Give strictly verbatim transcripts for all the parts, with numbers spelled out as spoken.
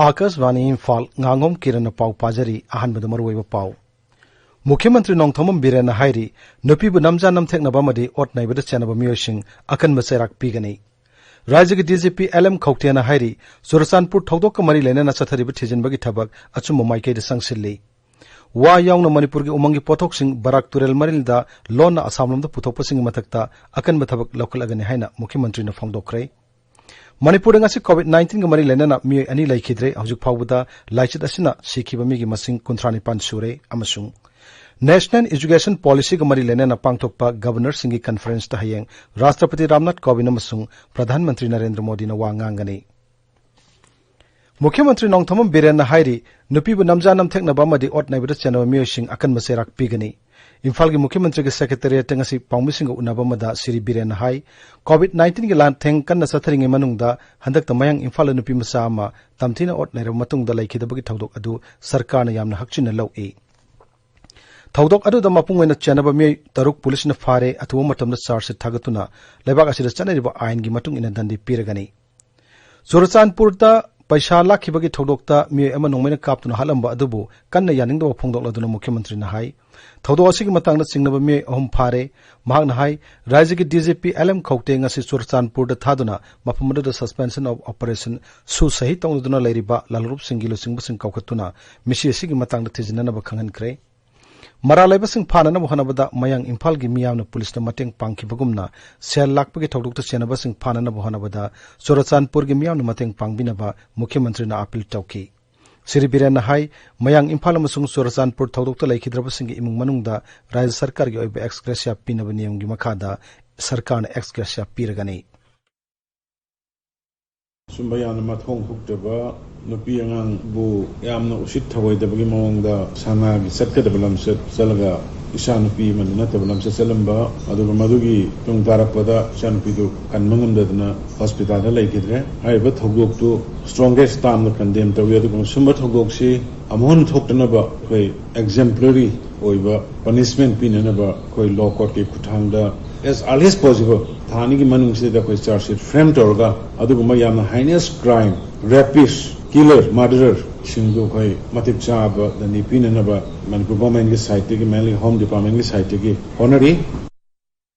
ꯑꯥꯀꯥꯁꯕꯥꯅꯤ ꯏꯝꯐꯥꯜ, ꯉꯥꯉꯣꯝ ꯀꯤꯔꯟꯅ ꯄꯥꯎ ꯄꯥꯖꯔꯤ꯫ ꯑꯍꯥꯟꯕꯗ ꯃꯔꯨꯑꯣꯏꯕ ꯄꯥꯎ꯫ ꯃꯨꯈ꯭ꯌ ꯃꯟꯇ꯭ꯔꯤ ꯅꯣꯡꯊꯣꯝꯕꯝ ꯕꯤꯔꯦꯟꯅ ꯍꯥꯏꯔꯤ, ꯅꯨꯄꯤꯕꯨ ꯅꯝꯖꯥ ꯅꯝꯊꯦꯛꯅꯕ ꯑꯃꯗꯤ ꯑꯣꯠ ꯅꯩꯕꯗ ꯆꯦꯟꯅꯕ ꯃꯤꯑꯣꯏꯁꯤꯡ ꯑꯀꯟꯕ ꯆꯩꯔꯥꯛ ꯄꯤꯒꯅꯤ꯫ ꯔꯥꯖ꯭ꯌꯒꯤ D G P L M ꯈꯧꯇꯦꯅ ꯍꯥꯏꯔꯤ, ꯆꯨꯔꯆꯥꯟꯄꯨꯔ ꯊꯧꯗꯣꯛꯀ ꯃꯔꯤ ꯂꯩꯅꯅ ꯆꯠꯊꯔꯤꯕ ꯊꯤꯖꯤꯟꯕꯒꯤ ꯊꯕꯛ ꯑꯆꯨꯝꯕ ꯃꯥꯏꯀꯩꯗ ꯆꯪꯁꯤꯜꯂꯤ꯫ ꯋꯥ ꯌꯥꯎꯅ ꯃꯅꯤꯄꯨꯔꯒꯤ ꯎꯃꯪꯒꯤ ꯄꯣꯠꯊꯣꯛꯁꯤꯡ ꯕꯔꯥꯛ ꯇꯨꯔꯦꯜ ꯃꯔꯤꯜꯗ ꯂꯣꯟꯅ ꯑꯁꯥꯝꯂꯣꯝꯗ ꯄꯨꯊꯣꯛꯄꯁꯤꯡꯒꯤ ꯃꯊꯛꯇ ꯑꯀꯟꯕ ꯊꯕꯛ ꯂꯧꯈꯠꯂꯒꯅꯤ ꯍꯥꯏꯅ ꯃꯨꯈ꯭ꯌ ꯃꯟꯇ꯭ꯔꯤꯅ ꯐꯣꯡꯗꯣꯛꯈ꯭ꯔꯦ꯫ ꯃꯅꯤꯄꯨꯔꯗ ꯉꯁꯤ COVID nineteen ꯒ ꯃꯔꯤ ꯂꯩꯅꯅ ꯃꯤꯑꯣꯏ ꯑꯅꯤ ꯂꯩꯈꯤꯗ꯭ꯔꯦ꯫ ꯍꯧꯖꯤꯛ ꯐꯥꯎꯕꯗ ꯂꯥꯏꯆꯠ ꯑꯁꯤꯅ ꯁꯤꯈꯤꯕ ꯃꯤꯒꯤ ꯃꯁꯤꯡ ꯀꯨꯟꯊ꯭ꯔꯥ ꯅꯤꯄꯥꯟ ꯁꯨꯔꯦ꯫ ꯑꯃꯁꯨꯡ National Education Policy ꯒ ꯃꯔꯤ ꯂꯩꯅꯅ ꯄꯥꯡꯊꯣꯛꯄ Governor ꯁꯤꯡꯒꯤ Conference ꯇ ꯍꯌꯦꯡ ꯔꯥꯁꯇ꯭ꯔꯄꯇꯤ ꯔꯥꯝꯅꯥꯊ ꯀꯣꯕꯤꯟꯗ ꯑꯃꯁꯨꯡ ꯄ꯭ꯔꯙꯥꯟ ꯃꯟꯇ꯭ꯔꯤ ꯅꯔꯦꯟꯗ꯭ꯔ ꯃꯣꯗꯤꯅ ꯋꯥ ꯉꯥꯡꯒꯅꯤ꯫ ꯃꯨꯈ꯭ꯌ ꯃꯟꯇ꯭ꯔꯤ ꯅꯣꯡꯊꯣꯝꯕꯝ ꯕꯤꯔꯦꯟꯅ ꯍꯥꯏꯔꯤ, ꯅꯨꯄꯤꯕꯨ ꯅꯝꯖꯥ ꯅꯝꯊꯦꯛꯅꯕ ꯑꯃꯗꯤ ꯑꯣꯠ ꯅꯩꯕꯗ ꯆꯦꯟꯅꯕ ꯃꯤꯑꯣꯏꯁꯤꯡ ꯑꯀꯟꯕ ꯆꯩꯔꯥꯛ ꯄꯤꯒꯅꯤ꯫ ꯏꯝꯐꯥꯜꯒꯤ ꯃꯨꯈ꯭ꯌ ꯃꯟꯇ꯭ꯔꯤꯒꯤ Secretariat ꯇ ꯉꯁꯤ ꯄꯥꯎꯃꯤꯁꯤꯡꯒ ꯎꯅꯕ ꯑꯃꯗ ꯁ꯭ꯔꯤ ꯕꯤꯔꯦꯟꯅ ꯍꯥꯏ, COVID nineteen ꯒꯤ ꯂꯥꯟꯊꯦꯡ ꯀꯟꯅ ꯆꯠꯊꯔꯤꯉꯩ ꯃꯅꯨꯡꯗ ꯍꯟꯗꯛꯇ ꯃꯌꯥꯡ ꯏꯝꯐꯥꯜꯗ ꯅꯨꯄꯤ ꯃꯆꯥ ꯑꯃ ꯇꯝꯊꯤꯅ ꯑꯣꯠ ꯅꯩꯔꯕ ꯃꯇꯨꯡꯗ ꯂꯩꯈꯤꯗꯕꯒꯤ ꯊꯧꯗꯣꯛ ꯑꯗꯨ ꯁꯔꯀꯥꯔꯅ ꯌꯥꯝꯅ ꯍꯛꯆꯤꯟꯅ ꯂꯧꯏ꯫ ꯊꯧꯗꯣꯛ ꯑꯗꯨꯗ ꯃꯄꯨꯡ ꯑꯣꯏꯅ ꯆꯦꯟꯅꯕ ꯃꯤꯑꯣꯏ ꯇꯔꯨꯛ ꯄꯨꯂꯤꯁꯅ ꯐꯥꯔꯦ꯫ ꯑꯊꯨꯕ ꯃꯇꯝꯗ charge sheet ꯊꯥꯒꯠꯇꯨꯅ ꯂꯩꯕꯥꯛ ꯑꯁꯤꯗ ꯆꯠꯅꯔꯤꯕ ꯑꯥꯏꯟꯒꯤ ꯃꯇꯨꯡ ꯏꯟꯅ ꯗꯟꯗꯤ ꯄꯤꯔꯒꯅꯤ꯫ ꯆꯨꯔꯆꯥꯟꯄꯨꯔꯗ ꯄꯩꯁꯥ ꯂꯥꯛꯈꯤꯕꯒꯤ ꯊꯧꯗꯣꯛꯇ ꯃꯤꯑꯣꯏ ꯑꯃ ꯅꯣꯡꯃꯩꯅ ꯀꯥꯞꯇꯨꯅ ꯍꯥꯠꯂꯝꯕ ꯑꯗꯨꯕꯨ ꯀꯟꯅ ꯌꯥꯅꯤꯡꯗꯕ ꯐꯣꯡꯗꯣꯛꯂꯗꯨꯅ ꯃꯨꯈ꯭ꯌ ꯃꯟꯇ꯭ꯔꯤꯅ ꯍꯥꯏ, ꯊꯧꯗꯣꯛ ꯑꯁꯤꯒꯤ ꯃꯇꯥꯡꯗ ꯆꯤꯡꯅꯕ ꯃꯤꯑꯣꯏ ꯑꯍꯨꯝ ꯐꯥꯔꯦ꯫ ꯃꯍꯥꯛꯅ ꯍꯥꯏ, ꯔꯥꯖ꯭ꯌꯒꯤ D G P L M ꯈꯧꯇꯦ ꯉꯁꯤ ꯆꯨꯔꯆꯥꯟꯄꯨꯔꯗ ꯊꯥꯗꯨꯅ ꯃꯐꯝ ꯑꯗꯨꯗ suspension of operation ꯁꯨ ꯁꯍꯤ ꯇꯧꯅꯗꯨꯅ ꯂꯩꯔꯤꯕ ꯂꯥꯜꯍꯧꯂꯨꯞꯁꯤꯡꯒꯤ ꯂꯨꯆꯤꯡꯕꯁꯤꯡ ꯀꯧꯈꯠꯇꯨꯅ ꯃꯤꯁꯤ ꯑꯁꯤꯒꯤ ꯃꯇꯥꯡꯗ ꯊꯤꯖꯤꯟꯅꯅꯕ ꯈꯪꯍꯟꯈ꯭ꯔꯦ꯫ ꯃꯔꯥꯜ ꯂꯩꯕꯁꯤꯡ ꯐꯥꯅꯅꯕ ꯍꯣꯠꯅꯕꯗ ꯃꯌꯥꯡ ꯏꯝꯐꯥꯜꯒꯤ ꯃꯤꯌꯥꯝꯅ ꯄꯨꯂꯤꯁꯇ ꯃꯇꯦꯡ ꯄꯥꯡꯈꯤꯕꯒꯨꯝꯅ ꯁꯦꯜ ꯂꯥꯛꯄꯒꯤ ꯊꯧꯗꯣꯛꯇ ꯆꯦꯟꯅꯕꯁꯤꯡ ꯐꯥꯅꯅꯕ ꯍꯣꯠꯅꯕꯗ ꯆꯨꯔꯆꯥꯟꯄꯨꯔꯒꯤ ꯃꯤꯌꯥꯝꯅ ꯃꯇꯦꯡ ꯄꯥꯡꯕꯤꯅꯕ ꯃꯨꯈ꯭ꯌ ꯃꯟꯇ꯭ꯔꯤꯅ appeal ꯇꯧꯈꯤ꯫ ꯁ꯭ꯔꯤ ꯕꯤꯔꯦꯟꯅ ꯍꯥꯏ, ꯃꯌꯥꯡ ꯏꯝꯐꯥꯜ ꯑꯃꯁꯨꯡ ꯆꯨꯔꯆꯥꯟꯄꯨꯔ ꯊꯧꯗꯣꯛꯇ ꯂꯩꯈꯤꯗ꯭ꯔꯕꯁꯤꯡꯒꯤ ꯏꯃꯨꯡ ꯃꯅꯨꯡꯗ ꯔꯥꯖ꯭ꯌ ꯁꯔꯀꯥꯔꯒꯤ ꯑꯣꯏꯕ ex gratia ꯄꯤꯅꯕ ꯅꯤꯌꯝꯒꯤ ꯃꯈꯥꯗ ꯁꯔꯀꯥꯔꯅ ex gratia ꯄꯤꯔꯒꯅꯤ꯫ ꯁꯨꯝꯕ ꯌꯥꯝꯅ ꯃꯊꯣꯡ ꯍꯨꯛꯇꯕ ꯅꯨꯄꯤ ꯑꯉꯥꯡꯕꯨ ꯌꯥꯝꯅ ꯎꯁꯤꯠ ꯊꯑꯣꯏꯗꯕꯒꯤ ꯃꯑꯣꯡꯗ ꯁꯅꯥꯒꯤ ꯆꯠꯀꯗꯕ ꯂꯝꯆꯠ ꯆꯠꯂꯒ ꯏꯆꯥ ꯅꯨꯄꯤ ꯑꯃꯗꯤ ꯅꯠꯇꯕ ꯂꯝꯆꯠ ꯆꯠꯂꯝꯕ, ꯑꯗꯨꯒ ꯃꯗꯨꯒꯤ ꯇꯨꯡ ꯇꯥꯔꯛꯄꯗ ꯏꯆꯥ ꯅꯨꯄꯤꯗꯨ ꯀꯟꯕ ꯉꯝꯗꯗꯅ ꯍꯣꯁꯄꯤꯇꯥꯜꯗ ꯂꯩꯈꯤꯗ꯭ꯔꯦ꯫ ꯍꯥꯏꯔꯤꯕ ꯊꯧꯗꯣꯛꯇꯨ strongest term ꯗ condemn ꯇꯧꯏ꯫ ꯑꯗꯨꯒ ꯁꯨꯝꯕ ꯊꯧꯗꯣꯛꯁꯤ ꯑꯃꯨꯛ ꯍꯟꯅ ꯊꯣꯛꯇꯅꯕ ꯑꯩꯈꯣꯏ exemplary ꯑꯣꯏꯕ punishment ꯄꯤꯅꯅꯕ ꯑꯩꯈꯣꯏ law court ꯀꯤ ꯈꯨꯠꯊꯥꯡꯗ as early as possible ꯊꯥ ꯑꯅꯤꯒꯤ ꯃꯅꯨꯡꯁꯤꯗ ꯑꯩꯈꯣꯏ charge sheet frame ꯇꯧꯔꯒ ꯑꯗꯨꯒꯨꯝꯕ ꯌꯥꯝꯅ heinous crime, rapist, Killer, murderer ꯁꯤꯡꯗꯨ ꯑꯩꯈꯣꯏ ꯃꯇꯤꯛ ꯆꯥꯕ ꯗꯟꯗꯤ ꯄꯤꯅꯅꯕ ꯃꯅꯤꯄꯨꯔ ꯒꯣꯔꯃꯦꯟꯒꯤ ꯁꯥꯏꯠꯇꯒꯤ, mainly Home Departmentꯀꯤ ꯁꯥꯏꯠꯇꯒꯤ ꯍꯣꯠꯅꯔꯤ꯫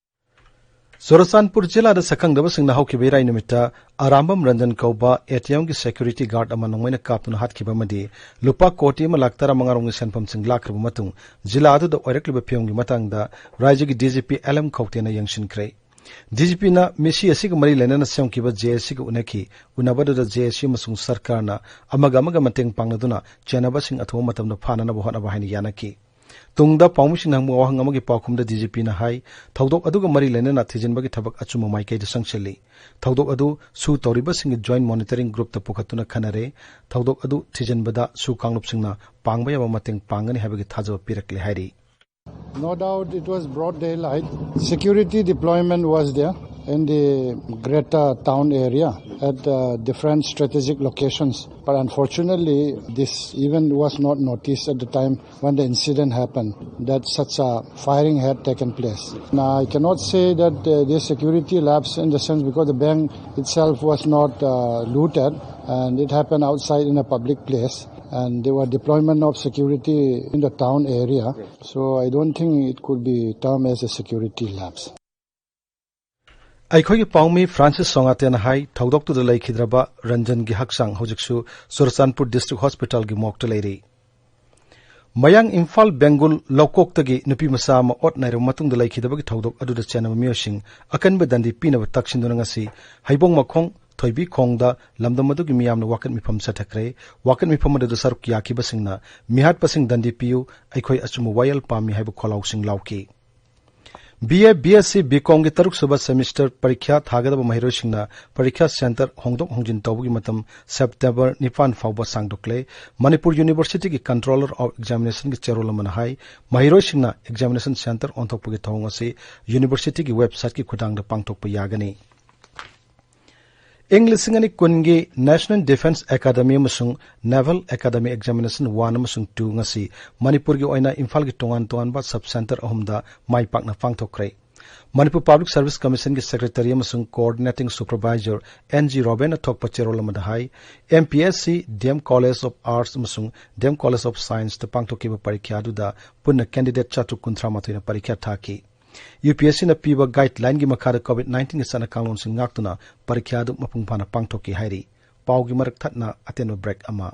ꯆꯨꯔꯆꯥꯟꯄꯨꯔ ꯖꯤꯂꯥꯗ ꯁꯛꯈꯪꯗꯕꯁꯤꯡꯅ ꯍꯧꯈꯤꯕ ꯏꯔꯥꯏ ꯅꯨꯃꯤꯠꯇ ꯑꯔꯥꯝꯕꯝ ꯔꯟꯖꯟ ꯀꯧꯕ ꯑꯦ ꯇꯤ ꯑꯦꯝꯒꯤ ꯁꯦꯀ꯭ꯌꯨꯔꯤꯇꯤ ꯒꯥꯔꯗ ꯑꯃ ꯅꯣꯡꯃꯩꯅ ꯀꯥꯞꯇꯨꯅ ꯍꯥꯠꯈꯤꯕ ꯑꯃꯗꯤ ꯂꯨꯄꯥ ꯀꯣꯇꯤ ꯑꯃ ꯂꯥꯈ ꯇꯔꯥꯃꯉꯥ ꯔꯣꯝꯒꯤ ꯁꯦꯟꯐꯝꯁꯤꯡ ꯂꯥꯛꯈ꯭ꯔꯕ ꯃꯇꯨꯡ, ꯖꯤꯂꯥ ꯑꯗꯨꯗ ꯑꯣꯏꯔꯛꯂꯤꯕ ꯐꯤꯕꯝꯒꯤ ꯃꯇꯥꯡꯗ ꯔꯥꯏꯖ꯭ꯌꯒꯤ D G P L M ꯈꯧꯇꯦꯅ ꯌꯦꯡꯁꯤꯟꯈ꯭ꯔꯦ꯫ D G ꯄꯤꯅ ꯃꯤꯁꯤ ꯑꯁꯤꯒ ꯃꯔꯤ ꯂꯩꯅꯅ ꯁꯦꯝꯈꯤꯕ ꯖꯦ ꯑꯦ ꯁꯤꯒ ꯎꯅꯈꯤ꯫ ꯎꯅꯕꯗꯨꯗ ꯖꯦ ꯑꯦ ꯁꯤ ꯑꯃꯁꯨꯡ ꯁꯔꯀꯥꯔꯅ ꯑꯃꯒ ꯑꯃꯒ ꯃꯇꯦꯡ ꯄꯥꯡꯅꯗꯨꯅ ꯆꯦꯟꯅꯕꯁꯤꯡ ꯑꯊꯨꯕ ꯃꯇꯝꯗ ꯐꯥꯅꯅꯕ ꯍꯣꯠꯅꯕ ꯍꯥꯏꯅ ꯌꯥꯅꯈꯤ꯫ ꯇꯨꯡꯗ ꯄꯥꯎꯃꯤꯁꯤꯡꯅ ꯍꯪꯕ ꯋꯥꯍꯪ ꯑꯃꯒꯤ ꯄꯥꯎꯈꯨꯝꯗ ꯗꯤ ꯖꯤ ꯄꯤꯅ ꯍꯥꯏ, ꯊꯧꯗꯣꯛ ꯑꯗꯨꯒ ꯃꯔꯤ ꯂꯩꯅꯅ ꯊꯤꯖꯤꯟꯕꯒꯤ ꯊꯕꯛ ꯑꯆꯨꯝꯕ ꯃꯥꯏꯀꯩꯗ ꯆꯪꯁꯤꯜꯂꯤ꯫ ꯊꯧꯗꯣꯛ ꯑꯗꯨ ꯁꯨ ꯇꯧꯔꯤꯕꯁꯤꯡꯒꯤ ꯖꯣꯏꯟꯠ ꯃꯣꯅꯤꯇꯔꯤꯡ ꯒ꯭ꯔꯨꯞꯇ ꯄꯨꯈꯠꯇꯨꯅ ꯈꯟꯅꯔꯦ꯫ ꯊꯧꯗꯣꯛ ꯑꯗꯨ ꯊꯤꯖꯤꯟꯕꯗ ꯁꯨ ꯀꯥꯡꯂꯨꯞꯁꯤꯡꯅ ꯄꯥꯡꯕ ꯌꯥꯕ ꯃꯇꯦꯡ ꯄꯥꯡꯒꯅꯤ ꯍꯥꯏꯕꯒꯤ ꯊꯥꯖꯕ ꯄꯤꯔꯛꯂꯦ ꯍꯥꯏꯔꯤ꯫ No doubt it was broad daylight. Security deployment was there in the greater town area at uh, different strategic locations. But unfortunately, this event was not noticed at the time when the incident happened, that such a firing had taken place. Now, I cannot say that uh, the security lapse in the sense because the bank itself was not uh, looted and it happened outside in a public place and there were deployment of security in the town area. So I don't think it could be termed as a security lapse. ꯑꯩꯈꯣꯏꯒꯤ ꯄꯥꯎꯃꯤ Francis ꯁꯣꯉꯥꯇꯦꯅ ꯍꯥꯏ, ꯊꯧꯗꯣꯛꯇꯨꯗ ꯂꯩꯈꯤꯗ꯭ꯔꯕ ꯔꯟꯖꯟꯒꯤ ꯍꯛꯆꯥꯡ ꯍꯧꯖꯤꯛꯁꯨ Churachandpur district ꯍꯣꯁꯄꯤꯇꯥꯜꯒꯤ ꯃꯣꯔꯒꯇ ꯂꯩꯔꯤ꯫ ꯃꯌꯥꯡ ꯏꯝꯐꯥꯜ ꯕꯦꯡꯒꯨꯜ ꯂꯧꯀꯣꯛꯇꯒꯤ ꯅꯨꯄꯤ ꯃꯆꯥ ꯑꯃ ꯑꯣꯠ ꯅꯩꯔꯕ ꯃꯇꯨꯡꯗ ꯂꯩꯈꯤꯗꯕꯒꯤ ꯊꯧꯗꯣꯛ ꯑꯗꯨꯗ ꯆꯦꯟꯅꯕ ꯃꯤꯑꯣꯏꯁꯤꯡ ꯑꯀꯟꯕ ꯗꯟꯗꯤ ꯄꯤꯅꯕ ꯇꯛꯁꯤꯟꯗꯨꯅ ꯉꯁꯤ ꯍꯩꯕꯣꯡ ꯃꯈꯣꯡ ꯊꯣꯏꯕꯤ ꯈꯣꯡꯗ ꯂꯝꯗꯝ ꯑꯗꯨꯒꯤ ꯃꯤꯌꯥꯝꯅ ꯋꯥꯀꯠ ꯃꯤꯐꯝ ꯆꯠꯊꯈ꯭ꯔꯦ꯫ ꯋꯥꯀꯠ ꯃꯤꯐꯝ ꯑꯗꯨꯗ ꯁꯔꯨꯛ ꯌꯥꯈꯤꯕꯁꯤꯡꯅ ꯃꯤꯍꯥꯠꯄꯁꯤꯡ ꯗꯟꯗꯤ ꯄꯤꯌꯨ, ꯑꯩꯈꯣꯏ ꯑꯆꯨꯝꯕ ꯋꯥꯌꯦꯜ ꯄꯥꯝꯃꯤ ꯍꯥꯏꯕ ꯈꯣꯜꯂꯥꯎꯁꯤꯡ ꯂꯥꯎꯈꯤ꯫ B A, B S C, B ꯀꯣꯝꯒꯤ ꯇꯔꯨꯛ ꯁꯨꯕ ꯁꯦꯃꯤꯁꯇꯔ ꯄꯔꯤꯈ꯭ꯌꯥ ꯊꯥꯒꯗꯕ ꯃꯍꯩꯔꯣꯏꯁꯤꯡꯅ ꯄꯔꯤꯈ꯭ꯌꯥ ꯁꯦꯟꯇꯔ ꯍꯣꯡꯗꯣꯛ ꯍꯣꯡꯖꯤꯟ ꯇꯧꯕꯒꯤ ꯃꯇꯝ ꯁꯦꯞꯇꯦꯝꯕꯔ ꯅꯤꯄꯥꯟ ꯐꯥꯎꯕ ꯁꯥꯡꯗꯣꯛꯂꯦ꯫ ꯃꯅꯤꯄꯨꯔ ꯌꯨꯅꯤꯚꯔꯁꯤꯇꯤꯒꯤ ꯀꯟꯇ꯭ꯔꯣꯂꯔ ꯑꯣꯐ ꯑꯦꯛꯖꯥꯃꯤꯅꯦꯁꯟꯒꯤ ꯆꯦꯔꯣꯜ ꯑꯃꯅ ꯍꯥꯏ, ꯃꯍꯩꯔꯣꯏꯁꯤꯡꯅ ꯑꯦꯛꯖꯥꯃꯤꯅꯦꯁꯟ ꯁꯦꯟꯇꯔ ꯑꯣꯟꯊꯣꯛꯄꯒꯤ ꯊꯧꯑꯣꯡ ꯑꯁꯤ ꯌꯨꯅꯤꯚꯔꯁꯤꯇꯤꯒꯤ ꯋꯦꯕꯁꯥꯏꯠꯀꯤ ꯈꯨꯠꯊꯥꯡꯗ ꯄꯥꯡꯊꯣꯛꯄ ꯌꯥꯒꯅꯤ꯫ ꯏꯪ ꯂꯤꯁꯤꯡ ꯑꯅꯤ ꯀꯨꯟꯒꯤ National Defence Academy ꯑꯃꯁꯨꯡ Naval Academy Examination ꯋꯥꯟ ꯑꯃꯁꯨꯡ ꯇꯨ ꯉꯁꯤ ꯃꯅꯤꯄꯨꯔꯒꯤ ꯑꯣꯏꯅ ꯏꯝꯐꯥꯜꯒꯤ ꯇꯣꯉꯥꯟ ꯇꯣꯉꯥꯟꯕ ꯁꯕ ꯁꯦꯟꯇꯔ ꯑꯍꯨꯝꯗ ꯃꯥꯏ ꯄꯥꯛꯅ ꯄꯥꯡꯊꯣꯛꯈ꯭ꯔꯦ꯫ ꯃꯅꯤꯄꯨꯔ ꯄꯕ꯭ꯂꯤꯛ ꯁꯔꯚꯤꯁ ꯀꯃꯤꯁꯟꯒꯤ ꯁꯦꯀ꯭ꯔꯦꯇꯔꯤ ꯑꯃꯁꯨꯡ ꯀꯣꯑꯣꯔꯗꯤꯅꯦꯇꯤꯡ ꯁꯨꯄꯔꯚꯥꯏꯖꯔ ꯑꯦꯟ ꯖꯤ ꯔꯣꯕꯦꯟꯅ ꯊꯣꯛꯄ ꯆꯦꯔꯣꯜ ꯑꯃꯗ ꯍꯥꯏ, M P S C, D M college of arts ꯑꯃꯁꯨꯡ ꯗꯤ ꯑꯦꯝ ꯀꯣꯂꯦꯖ ꯑꯣꯐ ꯁꯥꯏꯟꯁꯇ ꯄꯥꯡꯊꯣꯛꯈꯤꯕ ꯄꯔꯤꯈ꯭ꯌꯥ ꯑꯗꯨꯗ ꯄꯨꯟꯅ ꯀꯦꯟꯗꯤꯗꯦꯠ ꯆꯥꯇ꯭ꯔꯨꯛ ꯀꯨꯟꯊ꯭ꯔꯥ ꯃꯥꯊꯣꯏꯅ ꯄꯔꯤꯈ꯭ꯌꯥ ꯊꯥꯈꯤ꯫ ꯌꯨ ꯄꯤ ꯑꯦꯁ ꯁꯤꯅ ꯄꯤꯕ ꯒꯥꯏꯗꯂꯥꯏꯟꯒꯤ ꯃꯈꯥꯗ ꯀꯣꯚꯤꯗ ꯅꯥꯏꯟꯇꯤꯟꯒꯤ ꯆꯠꯅ ꯀꯥꯡꯂꯣꯟꯁꯤꯡ ꯉꯥꯛꯇꯨꯅ ꯄꯔꯤꯈ꯭ꯌꯥ ꯑꯗꯨ ꯃꯄꯨꯡ ꯐꯥꯅ ꯄꯥꯡꯊꯣꯛꯈꯤ ꯍꯥꯏꯔꯤ꯫ ꯄꯥꯎꯒꯤ ꯃꯔꯛ ꯊꯠꯅ ꯑꯇꯦꯟꯕ ꯕ꯭ꯔꯦꯛ ꯑꯃ꯫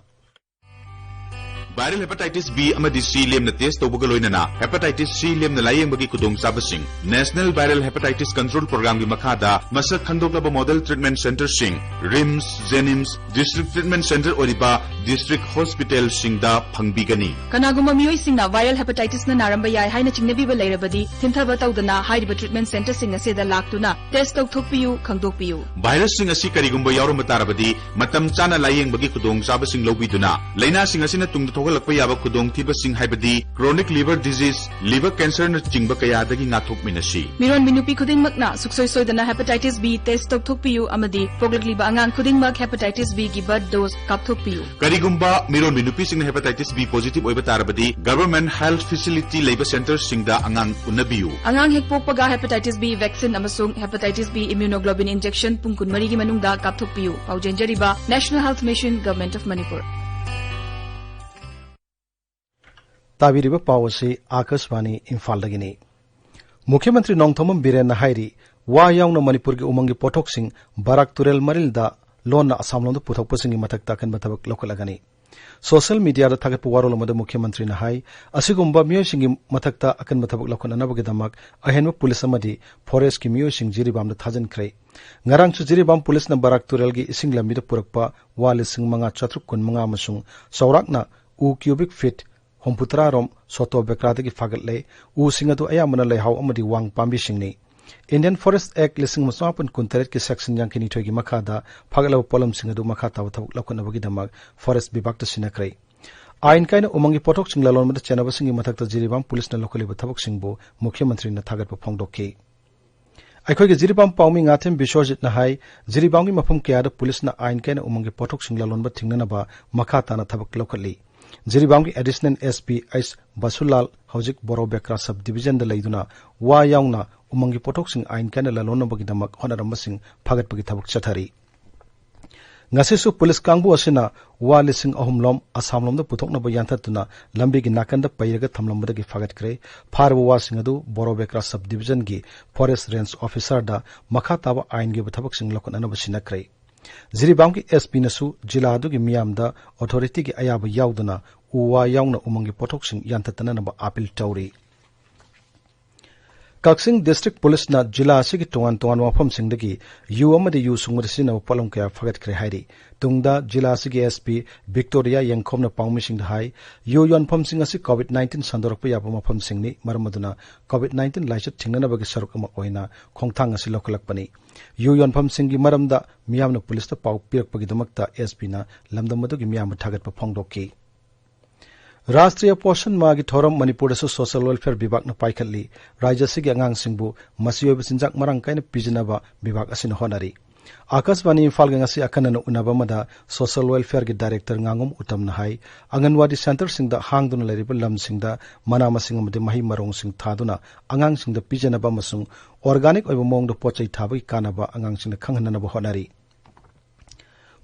Viral hepatitis B ꯑꯃꯗꯤ C ꯂꯦꯝꯅ ꯇꯦꯁ ꯇꯧꯕꯒ ꯂꯣꯏꯅꯅ hepatitis C ꯂꯦꯝꯅ ꯂꯥꯌꯦꯡꯕꯒꯤ ꯈꯨꯗꯣꯡꯆꯥꯕꯁꯤꯡ, National Viral Hepatitis Control Programꯒꯤ ꯃꯈꯥꯗ ꯃꯁꯛ ꯈꯪꯗꯣꯛꯂꯕ ꯃꯣꯗꯦꯜ ꯇ꯭ꯔꯤꯠꯃꯦꯟ ꯁꯦꯟꯇꯔꯁꯤꯡ, ꯔꯤꯝꯁ, ꯖꯦꯅꯤꯝꯁ, ꯗꯤꯁꯇ꯭ꯔꯤꯛ ꯇ꯭ꯔꯤꯠꯃꯦꯟ ꯁꯦꯟꯇꯔ ꯑꯣꯏꯔꯤꯕ ꯗꯤꯁꯇ꯭ꯔꯤꯛ ꯍꯣꯁꯄꯤꯇꯥꯜꯁꯤꯡꯗ ꯐꯪꯕꯤꯒꯅꯤ꯫ ꯀꯅꯥꯒꯨꯝꯕ ꯃꯤꯑꯣꯏꯁꯤꯡꯅ viral hepatitisꯅ ꯅꯥꯔꯝꯕ ꯌꯥꯏ ꯍꯥꯏꯅ ꯆꯤꯡꯅꯕꯤꯕ ꯂꯩꯔꯕꯗꯤ, ꯊꯤꯟꯊꯕ ꯇꯧꯗꯅ ꯍꯥꯏꯔꯤꯕ ꯇ꯭ꯔꯤꯠꯃꯦꯟ ꯁꯦꯟꯇꯔꯁꯤꯡ ꯑꯁꯤꯗ ꯂꯥꯛꯇꯨꯅ ꯇꯦꯁ ꯇꯧꯊꯣꯛꯄꯤꯌꯨ, ꯈꯪꯗꯣꯛꯄꯤꯌꯨ꯫ ꯚꯥꯏꯔꯁꯁꯤꯡ ꯑꯁꯤ ꯀꯔꯤꯒꯨꯝꯕ ꯌꯥꯎꯔꯝꯕ ꯇꯥꯔꯕꯗꯤ, ꯃꯇꯝ ꯆꯥꯅ ꯂꯥꯌꯦꯡꯕꯒꯤ ꯈꯨꯗꯣꯡꯆꯥꯕꯁꯤꯡ ꯂꯧꯕꯤꯗꯨꯅ ꯂꯥꯏꯅꯥꯁꯤꯡ ꯑꯁꯤꯅ ꯇꯨꯡꯗ ꯊꯣꯛꯍꯜꯂꯛꯄ ꯌꯥꯕ ꯈꯨꯗꯣꯡꯊꯤꯕꯁꯤꯡ, ꯍꯥꯏꯕꯗꯤ chronic liver disease, liver cancerꯅꯆꯤꯡꯕ ꯀꯌꯥꯗꯒꯤ ꯉꯥꯛꯊꯣꯛꯃꯤꯟꯅꯁꯤ꯫ ꯃꯤꯔꯣꯟꯕꯤ ꯅꯨꯄꯤ ꯈꯨꯗꯤꯡꯃꯛꯅ ꯁꯨꯡꯁꯣꯏ ꯁꯣꯏꯗꯅ hepatitis B test ꯇꯧꯊꯣꯛꯄꯤꯌꯨ ꯑꯃꯗꯤ ꯄꯣꯛꯂꯛꯂꯤꯕ ꯑꯉꯥꯡ ꯈꯨꯗꯤꯡꯃꯛ hepatitis Bꯒꯤ birth dose ꯀꯥꯞꯊꯣꯛꯄꯤꯌꯨ꯫ ꯀꯔꯤꯒꯨꯝꯕ ꯃꯤꯔꯣꯟꯕꯤ ꯅꯨꯄꯤꯁꯤꯡꯅ hepatitis B positive ꯑꯣꯏꯕ ꯇꯥꯔꯕꯗꯤ, government health facility ꯂꯩꯕ ꯁꯦꯟꯇꯔꯁꯤꯡꯗ ꯑꯉꯥꯡ ꯎꯅꯕꯤꯌꯨ꯫ ꯑꯉꯥꯡ ꯍꯦꯛ ꯄꯣꯛꯄꯒ hepatitis B vaccine ꯑꯃꯁꯨꯡ hepatitis B immunoglobulin injection ꯄꯨꯡ ꯀꯨꯟꯃꯔꯤꯒꯤ ꯃꯅꯨꯡꯗ ꯀꯥꯞꯊꯣꯛꯄꯤꯌꯨ꯫ ꯄꯥꯎꯖꯦꯟꯖꯔꯤꯕ National Health Mission, Government of Manipur꯫ ꯇꯥꯕꯤꯔꯤꯕ ꯄꯥꯎ ꯑꯁꯤ ꯑꯥꯀꯥꯁꯕꯥꯅꯤ ꯏꯝꯐꯥꯜꯗꯒꯤꯅꯤ꯫ ꯃꯨꯈ꯭ꯌ ꯃꯟꯇ꯭ꯔꯤ ꯅꯣꯡꯊꯣꯝꯕꯝ ꯕꯤꯔꯦꯟꯅ ꯍꯥꯏꯔꯤ, ꯋꯥ ꯌꯥꯎꯅ ꯃꯅꯤꯄꯨꯔꯒꯤ ꯎꯃꯪꯒꯤ ꯄꯣꯠꯊꯣꯛꯁꯤꯡ ꯕꯔꯥꯛ ꯇꯨꯔꯦꯜ ꯃꯔꯤꯜꯗ ꯂꯣꯟꯅ ꯑꯁꯥꯝꯂꯣꯝꯗ ꯄꯨꯊꯣꯛꯄꯁꯤꯡꯒꯤ ꯃꯊꯛꯇ ꯑꯀꯟꯕ ꯊꯕꯛ ꯂꯧꯈꯠꯂꯒꯅꯤ꯫ ꯁꯣꯁꯤꯌꯦꯜ ꯃꯤꯗꯤꯌꯥꯗ ꯊꯥꯒꯠꯄ ꯋꯥꯔꯣꯜ ꯑꯃꯗ ꯃꯨꯈ꯭ꯌ ꯃꯟꯇ꯭ꯔꯤꯅ ꯍꯥꯏ, ꯑꯁꯤꯒꯨꯝꯕ ꯃꯤꯑꯣꯏꯁꯤꯡꯒꯤ ꯃꯊꯛꯇ ꯑꯀꯟꯕ ꯊꯕꯛ ꯂꯧꯈꯠꯅꯅꯕꯒꯤꯗꯃꯛ ꯑꯍꯦꯟꯕ ꯄꯨꯂꯤꯁ ꯑꯃꯗꯤ ꯐꯣꯔꯦꯁ꯭ꯠꯀꯤ ꯃꯤꯑꯣꯏꯁꯤꯡ ꯖꯤꯔꯤꯕꯥꯝꯗ ꯊꯥꯖꯤꯟꯈ꯭ꯔꯦ꯫ ꯉꯔꯥꯡꯁꯨ ꯖꯤꯔꯤꯕꯥꯝ ꯄꯨꯂꯤꯁꯅ ꯕꯔꯥꯛ ꯇꯨꯔꯦꯜꯒꯤ ꯏꯁꯤꯡ ꯂꯝꯕꯤꯗ ꯄꯨꯔꯛꯄ ꯋꯥ ꯂꯤꯁꯤꯡ ꯃꯉꯥ ꯆꯥꯇ꯭ꯔꯨꯛ ꯀꯨꯟꯃꯉꯥ ꯑꯃꯁꯨꯡ ꯆꯥꯎꯔꯥꯛꯅ ꯎ cubic feet ꯍꯨꯝꯐꯨꯇꯔꯥ ꯔꯣꯝ ꯁꯣꯇꯣ ꯕꯦꯀ꯭ꯔꯥꯗꯒꯤ ꯐꯥꯒꯠꯂꯦ꯫ ꯎꯁꯤꯡ ꯑꯗꯨ ꯑꯌꯥꯝꯕꯅ ꯂꯩꯍꯥꯎ ꯑꯃꯗꯤ ꯋꯥꯡ ꯄꯥꯝꯕꯤꯁꯤꯡꯅꯤ꯫ Indian Forest Act ꯂꯤꯁꯤꯡ ꯑꯃ ꯆꯃꯥꯄꯟ ꯀꯨꯟꯇꯔꯦꯠꯀꯤ section ꯌꯥꯡꯈꯩꯅꯤꯊꯣꯏꯒꯤ ꯃꯈꯥꯗ ꯐꯥꯒꯠꯂꯕ ꯄꯣꯠꯂꯝꯁꯤꯡ ꯑꯗꯨ ꯃꯈꯥ ꯇꯥꯕ ꯊꯕꯛ ꯂꯧꯈꯠꯅꯕꯒꯤꯗꯃꯛ ꯐꯣꯔꯦꯁ꯭ꯠ ꯕꯤꯚꯥꯒꯇ ꯁꯤꯟꯅꯈ꯭ꯔꯦ꯫ ꯑꯥꯏꯟ ꯀꯥꯏꯅ ꯎꯃꯪꯒꯤ ꯄꯣꯠꯊꯣꯛꯁꯤꯡ ꯂꯂꯣꯟꯕꯗ ꯆꯦꯟꯅꯕꯁꯤꯡꯒꯤ ꯃꯊꯛꯇ ꯖꯤꯔꯤꯕꯥꯝ ꯄꯨꯂꯤꯁꯅ ꯂꯧꯈꯠꯂꯤꯕ ꯊꯕꯛꯁꯤꯡꯕꯨ ꯃꯨꯈ꯭ꯌ ꯃꯟꯇ꯭ꯔꯤꯅ ꯊꯥꯒꯠꯄ ꯐꯣꯡꯗꯣꯛꯈꯤ꯫ ꯑꯩꯈꯣꯏꯒꯤ ꯖꯤꯔꯤꯕꯥꯝ ꯄꯥꯎꯃꯤ ꯉꯥꯊꯦꯝ ꯕꯤꯁ꯭ꯋꯖꯤꯠꯅ ꯍꯥꯏ, ꯖꯤꯔꯤꯕꯥꯝꯒꯤ ꯃꯐꯝ ꯀꯌꯥꯗ ꯄꯨꯂꯤꯁꯅ ꯑꯥꯏꯟ ꯀꯥꯏꯅ ꯎꯃꯪꯒꯤ ꯄꯣꯠꯊꯣꯛꯁꯤꯡ ꯂꯂꯣꯟꯕ ꯊꯤꯡꯅꯅꯕ ꯃꯈꯥ ꯇꯥꯅ ꯊꯕꯛ ꯂꯧꯈꯠꯂꯤ꯫ ꯖꯤꯔꯤꯕꯥꯝꯒꯤ ꯑꯦꯗꯤꯁꯅꯦꯜ ꯑꯦꯁ ꯄꯤ ꯑꯩꯆ ꯕꯁꯨꯂꯥꯜ ꯍꯧꯖꯤꯛ ꯕꯣꯔꯣ ꯕꯦꯀ꯭ꯔꯥ ꯁꯕ ꯗꯤꯕꯤꯖꯟꯗ ꯂꯩꯗꯨꯅ ꯋꯥ ꯌꯥꯎꯅ ꯎꯃꯪꯒꯤ ꯄꯣꯠꯊꯣꯛꯁꯤꯡ ꯑꯥꯏꯟ ꯀꯥꯏꯅ ꯂꯂꯣꯟꯅꯕꯒꯤꯗꯃꯛ ꯍꯣꯠꯅꯔꯝꯕꯁꯤꯡ ꯐꯒꯠꯄꯒꯤ ꯊꯕꯛ ꯆꯠꯊꯔꯤ꯫ ꯉꯁꯤꯁꯨ ꯄꯨꯂꯤꯁ ꯀꯥꯡꯕꯨ ꯑꯁꯤꯅ ꯋꯥ ꯂꯤꯁꯤꯡ ꯑꯍꯨꯝ ꯂꯣꯝ ꯑꯁꯥꯝꯂꯣꯝꯗ ꯄꯨꯊꯣꯛꯅꯕ ꯌꯥꯟꯊꯠꯇꯨꯅ ꯂꯝꯕꯤꯒꯤ ꯅꯥꯀꯟꯗ ꯄꯩꯔꯒ ꯊꯝꯂꯝꯕꯗꯒꯤ ꯐꯥꯒꯠꯈ꯭ꯔꯦ꯫ ꯐꯥꯔꯕ ꯋꯥꯁꯤꯡ ꯑꯗꯨ ꯕꯣꯔꯣꯕꯦꯀ꯭ꯔꯥ ꯁꯕ ꯗꯤꯕꯤꯖꯟꯒꯤ ꯐꯣꯔꯦꯁ ꯔꯦꯟꯖ ꯑꯣꯐꯤꯁꯥꯔꯗ ꯃꯈꯥ ꯇꯥꯕ ꯑꯥꯏꯟꯒꯤ ꯑꯣꯏꯕ ꯊꯕꯛꯁꯤꯡ ꯂꯧꯈꯠꯅꯅꯕ ꯁꯤꯟꯅꯈ꯭ꯔꯦ꯫ ꯖꯤꯔꯤꯕꯥꯝꯒꯤ ꯑꯦꯁ ꯄꯤꯅꯁꯨ ꯖꯤꯂꯥ ꯑꯗꯨꯒꯤ ꯃꯤꯌꯥꯝꯗ ꯑꯣꯊꯣꯔꯤꯇꯤꯒꯤ ꯑꯌꯥꯕ ꯌꯥꯎꯗꯅ ꯎ ꯋꯥ ꯌꯥꯎꯅ ꯎꯃꯪꯒꯤ ꯄꯣꯠꯊꯣꯛꯁꯤꯡ ꯌꯥꯟꯊꯠꯇꯅꯅꯕ ꯑꯥꯄꯤꯜ ꯇꯧꯔꯤ꯫ ꯀꯛꯆꯤꯡ ꯗꯤꯁꯇ꯭ꯔꯤꯛ ꯄꯨꯂꯤꯁꯅ ꯖꯤꯂꯥ ꯑꯁꯤꯒꯤ ꯇꯣꯉꯥꯟ ꯇꯣꯉꯥꯟꯕ ꯃꯐꯝꯁꯤꯡꯗꯒꯤ ꯌꯨ ꯑꯃꯗꯤ ꯌꯨ ꯁꯨꯡꯕꯗ ꯁꯤꯖꯤꯟꯅꯕ ꯄꯣꯠꯂꯝ ꯀꯌꯥ ꯐꯒꯠꯈ꯭ꯔꯦ ꯍꯥꯏꯔꯤ꯫ ꯇꯨꯡꯗ ꯖꯤꯂꯥ ꯑꯁꯤꯒꯤ ꯑꯦꯁ ꯄꯤ ꯚꯤꯛꯇꯣꯔꯤꯌꯥ ꯌꯦꯡꯈꯣꯝꯅ ꯄꯥꯎꯃꯤꯁꯤꯡꯗ ꯍꯥꯏ, ꯌꯨ ꯌꯣꯟꯐꯝꯁꯤꯡ ꯑꯁꯤ ꯀꯣꯚꯤꯗ ꯅꯥꯏꯟꯇꯤꯟ ꯁꯟꯗꯣꯔꯛꯄ ꯌꯥꯕ ꯃꯐꯝꯁꯤꯡꯅꯤ, ꯃꯔꯝ ꯑꯗꯨꯅ ꯀꯣꯚꯤꯗ ꯅꯥꯏꯟꯇꯤꯟ ꯂꯥꯏꯆꯠ ꯊꯤꯡꯅꯅꯕꯒꯤ ꯁꯔꯨꯛ ꯑꯃ ꯑꯣꯏꯅ ꯈꯣꯡꯊꯥꯡ ꯑꯁꯤ ꯂꯧꯈꯠꯂꯛꯄꯅꯤ꯫ ꯌꯨ ꯌꯣꯟꯐꯝꯁꯤꯡꯒꯤ ꯃꯔꯝꯗ ꯃꯤꯌꯥꯝꯅ ꯄꯨꯂꯤꯁꯇ ꯄꯥꯎ ꯄꯤꯔꯛꯄꯒꯤꯗꯃꯛꯇ ꯑꯦꯁ ꯄꯤꯅ ꯂꯝꯗꯝ ꯑꯗꯨꯒꯤ ꯃꯤꯌꯥꯝꯕꯨ ꯊꯥꯒꯠꯄ ꯐꯣꯡꯗꯣꯛꯈꯤ꯫ ꯔꯥꯁꯇ꯭ꯔꯤꯌ ꯄꯣꯁꯟ ꯃꯥꯍꯒꯤ ꯊꯧꯔꯝ ꯃꯅꯤꯄꯨꯔꯗꯁꯨ ꯁꯣꯁꯤꯌꯦꯜ ꯋꯦꯜꯐꯤꯌꯔ ꯕꯤꯚꯥꯒꯅ ꯄꯥꯏꯈꯠꯂꯤ꯫ ꯔꯥꯖ꯭ꯌ ꯑꯁꯤꯒꯤ ꯑꯉꯥꯡꯁꯤꯡꯕꯨ ꯃꯆꯤ ꯑꯣꯏꯕ ꯆꯤꯟꯖꯥꯛ ꯃꯔꯥꯡ ꯀꯥꯏꯅ ꯄꯤꯖꯅꯕ ꯕꯤꯚꯥꯒ ꯑꯁꯤꯅ ꯍꯣꯠꯅꯔꯤ꯫ ꯑꯥꯀꯥꯁꯕꯥꯅꯤ ꯏꯝꯐꯥꯜꯒ ꯉꯁꯤ ꯑꯈꯟꯅꯅ ꯎꯅꯕ ꯑꯃꯗ ꯁꯣꯁꯤꯌꯦꯜ ꯋꯦꯜꯐꯤꯌꯔꯒꯤ ꯗꯥꯏꯔꯦꯛꯇꯔ ꯉꯥꯉꯣꯝ ꯎꯇꯝꯅ ꯍꯥꯏ, ꯑꯪꯒꯟꯋꯥꯗꯤ ꯁꯦꯟꯇꯔꯁꯤꯡꯗ ꯍꯥꯡꯗꯨꯅ ꯂꯩꯔꯤꯕ ꯂꯝꯁꯤꯡꯗ ꯃꯅꯥ ꯃꯁꯤꯡ ꯑꯃꯗꯤ ꯃꯍꯩ ꯃꯔꯣꯡꯁꯤꯡ ꯊꯥꯗꯨꯅ ꯑꯉꯥꯡꯁꯤꯡꯗ ꯄꯤꯖꯅꯕ ꯑꯃꯁꯨꯡ ꯑꯣꯔꯒꯥꯅꯤꯛ ꯑꯣꯏꯕ ꯃꯑꯣꯡꯗ ꯄꯣꯠ ꯆꯩ ꯊꯥꯕꯒꯤ ꯀꯥꯟꯅꯕ ꯑꯉꯥꯡꯁꯤꯡꯗ ꯈꯪꯍꯟꯅꯅꯕ ꯍꯣꯠꯅꯔꯤ꯫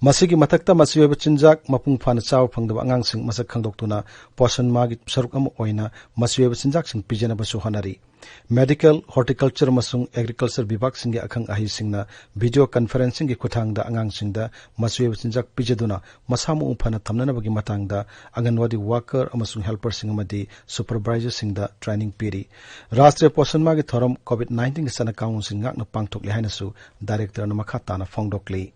ꯃꯁꯤꯒꯤ ꯃꯊꯛꯇ ꯃꯆꯤ ꯑꯣꯏꯕ ꯆꯤꯟꯖꯥꯛ ꯃꯄꯨꯡ ꯐꯥꯅ ꯆꯥꯕ ꯐꯪꯗꯕ ꯑꯉꯥꯡꯁꯤꯡ ꯃꯁꯛ ꯈꯪꯗꯣꯛꯇꯨꯅ ꯄꯣꯁꯟ ꯃꯥꯍꯒꯤ ꯁꯔꯨꯛ ꯑꯃ ꯑꯣꯏꯅ ꯃꯆꯤ ꯑꯣꯏꯕ ꯆꯤꯟꯖꯥꯛꯁꯤꯡ ꯄꯤꯖꯅꯕꯁꯨ ꯍꯣꯠꯅꯔꯤ꯫ ꯃꯦꯗꯤꯀꯦꯜ, ꯍꯣꯔꯇꯤꯀꯜꯆꯔ ꯑꯃꯁꯨꯡ ꯑꯦꯒ꯭ꯔꯤꯀꯜꯆꯔ ꯕꯤꯚꯥꯒꯁꯤꯡꯒꯤ ꯑꯈꯪ ꯑꯍꯩꯁꯤꯡꯅ ꯚꯤꯗꯤꯑꯣ ꯀꯟꯐꯔꯦꯟꯁꯤꯡꯒꯤ ꯈꯨꯠꯊꯥꯡꯗ ꯑꯉꯥꯡꯁꯤꯡꯗ ꯃꯆꯤ ꯑꯣꯏꯕ ꯆꯤꯟꯖꯥꯛ ꯄꯤꯖꯗꯨꯅ ꯃꯁꯥ ꯃꯎ ꯐꯅ ꯊꯝꯅꯅꯕꯒꯤ ꯃꯇꯥꯡꯗ ꯑꯪꯒꯟꯋꯥꯗꯤ ꯋꯥꯀꯔ ꯑꯃꯁꯨꯡ ꯍꯦꯜꯄꯔꯁꯤꯡ ꯑꯃꯗꯤ ꯁꯨꯄꯔꯚꯥꯏꯖꯔꯁꯤꯡꯗ ꯇ꯭ꯔꯦꯅꯤꯡ ꯄꯤꯔꯤ꯫ ꯔꯥꯁꯇ꯭ꯔꯤꯌ ꯄꯣꯁꯟ ꯃꯥꯍꯒꯤ ꯊꯧꯔꯝ ꯀꯣꯚꯤꯗ ꯅꯥꯏꯟꯇꯤꯟꯒꯤ ꯆꯠꯅ ꯀꯥꯡꯂꯣꯟꯁꯤꯡ ꯉꯥꯛꯅ ꯄꯥꯡꯊꯣꯛꯂꯤ ꯍꯥꯏꯅꯁꯨ ꯗꯥꯏꯔꯦꯛꯇꯔꯅ ꯃꯈꯥ ꯇꯥꯅ ꯐꯣꯡꯗꯣꯛꯂꯤ꯫